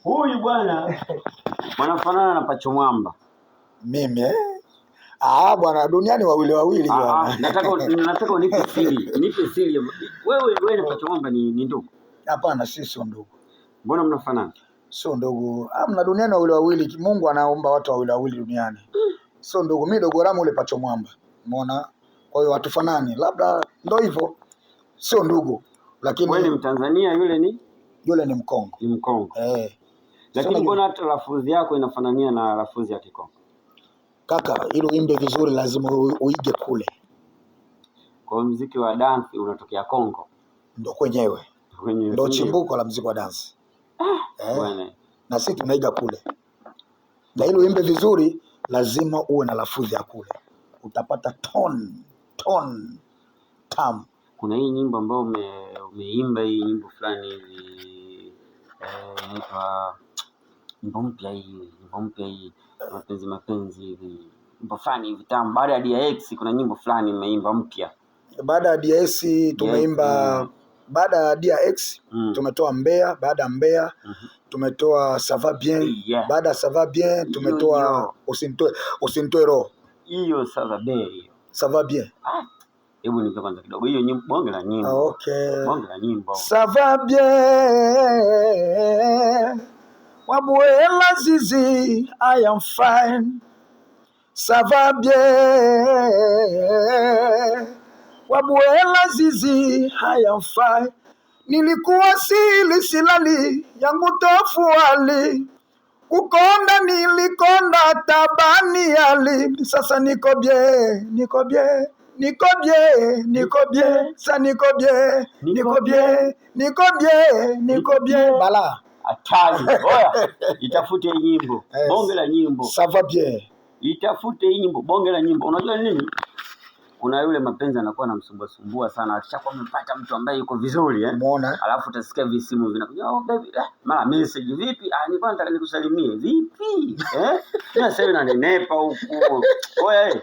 Huyu bwana wanafanana na Pacho Mwamba. Mimi eh? Ah, bwana duniani wawili wawili Ah, ah, bwana. nataka unipe siri. Nipe siri. Wewe na Pacho Mwamba ni ndugu? Hapana, sisi sio ndugu. Mbona mnafanana? Sio ndugu. Hamna, duniani wawili wawili. Mungu anaumba watu wawili wawili duniani. Sio ndugu. Mimi dogo Rama, ule Pacho Mwamba. Umeona? Kwa hiyo hatufanani. Labda ndo hivyo. Sio ndugu. Lakini Wewe ni Mtanzania, yule ni yule ni Mkongo. Ni Mkongo. Eh. Lakini Sio. mbona hata lafuzi yako inafanania na lafuzi ya Kikongo? Kaka, ili uimbe vizuri lazima uige kule. Kwa hiyo muziki wa dance unatokea Kongo. Ndo kwenyewe. Kwenye Ndo si ndio? chimbuko la muziki wa dance. Eh. Bwana. Na sisi tunaiga kule. Na ili uimbe vizuri lazima uwe na lafudhi ya kule. Utapata tone, tone tam. Kuna hii nyimbo ambayo umeimba, hii nyimbo fulani hivi inaitwa nyimbo mpya hii, nyimbo mpya hii, mapenzi mapenzi hivi, nyimbo fulani hivi tamu. Baada ya DX kuna nyimbo fulani umeimba mpya. Baada ya DX tumeimba baada ya DX tumetoa Mbea, baada ya Mbea tumetoa Ça va bien, baada ya Ça va bien tumetoa Hiyo. Usinitoe usinitoe roho. Hiyo Ça va bien hiyo. Ça va bien. Ah, hebu nipe kwanza kidogo hiyo nyimbo, bonge la nyimbo. Ah, okay. Bonge la nyimbo. Ça va bien. Wabuela Zizi, I am fine. Ça va bien. Wabuela Zizi, I am fine. Nilikuwa sili silali yangu tofuali, kukonda nilikonda tabani ali, sasa niko bien, niko bien, niko bien, niko bien, sa niko bien, niko bien, niko bien, niko bien. Bala. Hatari. Oya, itafute hii nyimbo. Yes. Bonge la nyimbo. Ça va bien. Itafute hii nyimbo, bonge la nyimbo. Unajua nini? Kuna yule mapenzi anakuwa anamsumbua sumbua sana, akishakuwa amepata mtu ambaye yuko vizuri eh? Umeona? Alafu utasikia visimu vinakuja, "Oh baby, eh," mara message, "Vipi? Ah, nilikuwa nataka nikusalimie." "Vipi?" Eh? Mimi sasa hivi nanenepa huku. Oya, eh.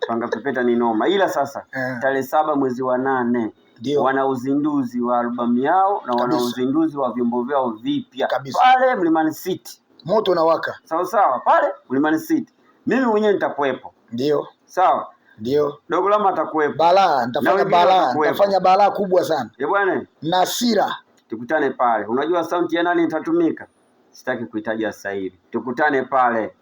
Panga pepeta ni noma. Ila sasa Eh. tarehe 7 mwezi wa 8 Ndio. wana uzinduzi wa albamu yao na wana uzinduzi wa vyombo vyao vipya pale Mlimani City. Moto unawaka. Sawa sawa, pale Mlimani City. Mimi mwenyewe nitakuwepo. Ndio. Sawa. Ndio. Dogo Lama atakuwepo. Balaa, Na nitafanya wengine balaa, watakuwepo. nitafanya balaa kubwa sana. Eh bwana, Na hasira. Tukutane pale. Unajua sauti ya nani itatumika? Sitaki kuitaja sasa hivi. Tukutane pale.